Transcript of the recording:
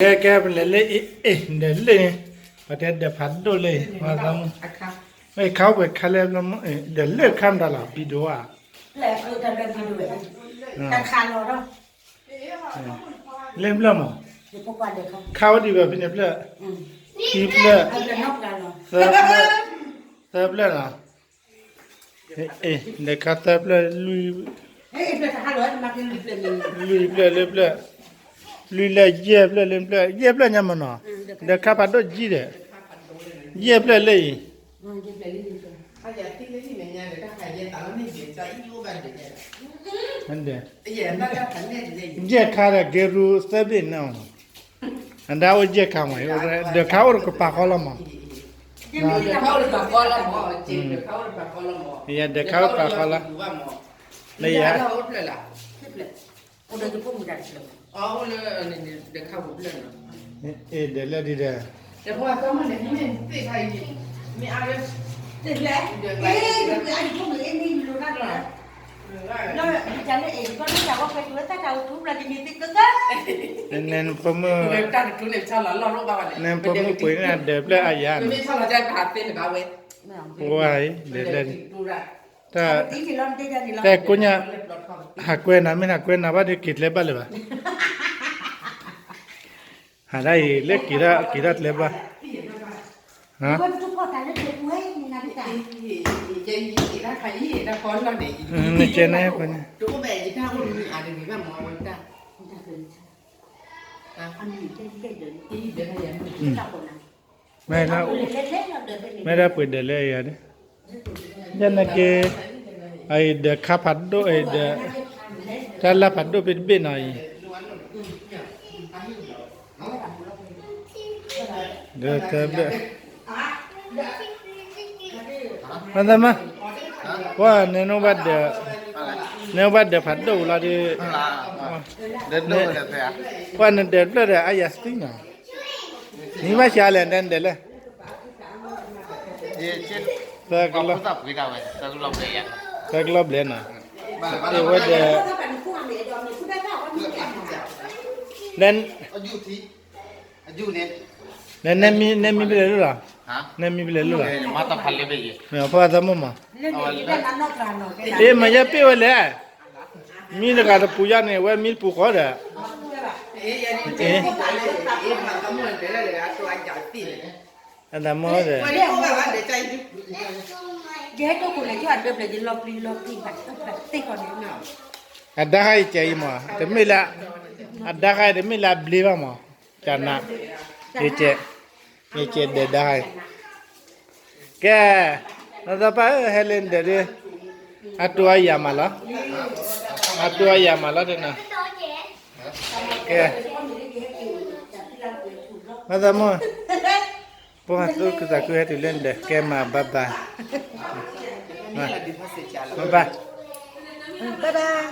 ကဲ ကဲ ပလဲၤလၢ အ့ အ့ ဒီးလၢန့ၣ် ပတဲဒီးဖးဒိၣ်လၢ မ့ၢ်ခါအိၣ်ပှဲၤခါလၢ ဒီးလၢခါမတၤလီၤ ဘံဒိးဧါ လၢဖျၢၣ်မး ခါဝဲဒံးဘၣ်ဖဲန့ၣ်ဖျၢၣ် ခံဖျၢၣ် သၢဖျၢၣ် သၢဖျၢၣ်လီၤ ဒီးခါသၢဖျၢၣ် လွံၢ်ဖျၢၣ်လၢဖျၢၣ် လွံၢ်ဖျၢၣ်လၢဖျၢၣ် လွံၢ်လၢယဲၢ်ဖျၢၣ်လၢဖျၢၣ် ယဲၢ်ဖျၢၣ်ညါမနီၤ ဒီးခါဖးဒိၣ်ကံဒီး ယဲၢ်ဖျၢၣ်လၢအံၤ ယဲၢ်ခါဒီးဂဲၤရူသၢဘ့ၣ်န့ၣ် အဒၣ်အိၣ်ယဲၢ်ခါမး ဒီးခါအိၣ်တကပၤဃီလီၤမး ဒီးခါအိၣ်တကပၤဃီလီၤ လၢယၤ အ့ ဒီးလၢဒ်ဒီး နဖိမုၣ် နဖိမုၣ်ပှ့ၤန့ၣ်ဒီးဖျၢၣ်အယၤန့ၣ် ဝါအံၤ ဒီးလၢဒ် တၢ်ကိးညါ ဟးကွဲနၤ မ့ၢ်ဟးကွဲနၤဘၣ်ဒီးက့ၤကျဲဘၣ်လၢၤဘၣ် ဟးဒၣ်အံၤ လၢက့ၤထီၣ်ကျဲဘၣ် နကဲန့ၣ်ပှဲၤန့ၣ် မ့ၢ်ဒၣ်ပှ့ၤဒီးလၢယၤန့ၣ် ယဲန့ၣ်က့ အအံၤဒီးခါဖးဒိၣ်အံၤဒီး တၢ်လၢဖးဒိၣ်ဖဲတဘ့ၣ်နီၤအံၤ ဒီးတဘ့ၣ် မသးမါ ပှၤန့ၣ်နဘၣ်ဒီး နဘၣ်ဒီးဖးဒိၣ်လီၤဒီး ပှၤန့ၣ်ဒီးဖျၢၣ်ဒီးအါယၤသံနီၤ နမ့ၢ်ဘၣ်ဆါလဲၣ် နဒီးလၢ သၢကလီၢ် သၢကလီၢ်ဘျဲၣ်နီၤ အဝဲဒီး နမံၤပလဲၤလိၣ်လီၤ နမံၤပလဲၤလိၣ်လီၤ ဖိအသးမိၢ်မး အ့ မၤယဲပ့ၢ်ဝဲလဲၣ် မံတဂၤတပူၤယါန့ၣ် ဝဲမံတပူၤဃီဒီး အသးမိၢ်ဒီး အဒါခါအံၤကဲအံၤမး တမ့ၢ်လၢ အဒါခါအံၤတမ့ၢ်လၢအဘျ့ဘၣ်မး ကနၣ် ယကဲ ယကဲဒဲးဒါခါအံၤ ကဲ နသးပၢ်ဧၢ ဟဲလၢနဒဲးဒုး အတိအယၤမးလီၤ အတိအယၤမးလီၤတနီၤ ကဲ မသးမိၢ် ပှၤသူၣ်ကသးခုဟဲတုၤလၢနဒဲး ကဲမး bye bye မ့ၢ် bye bye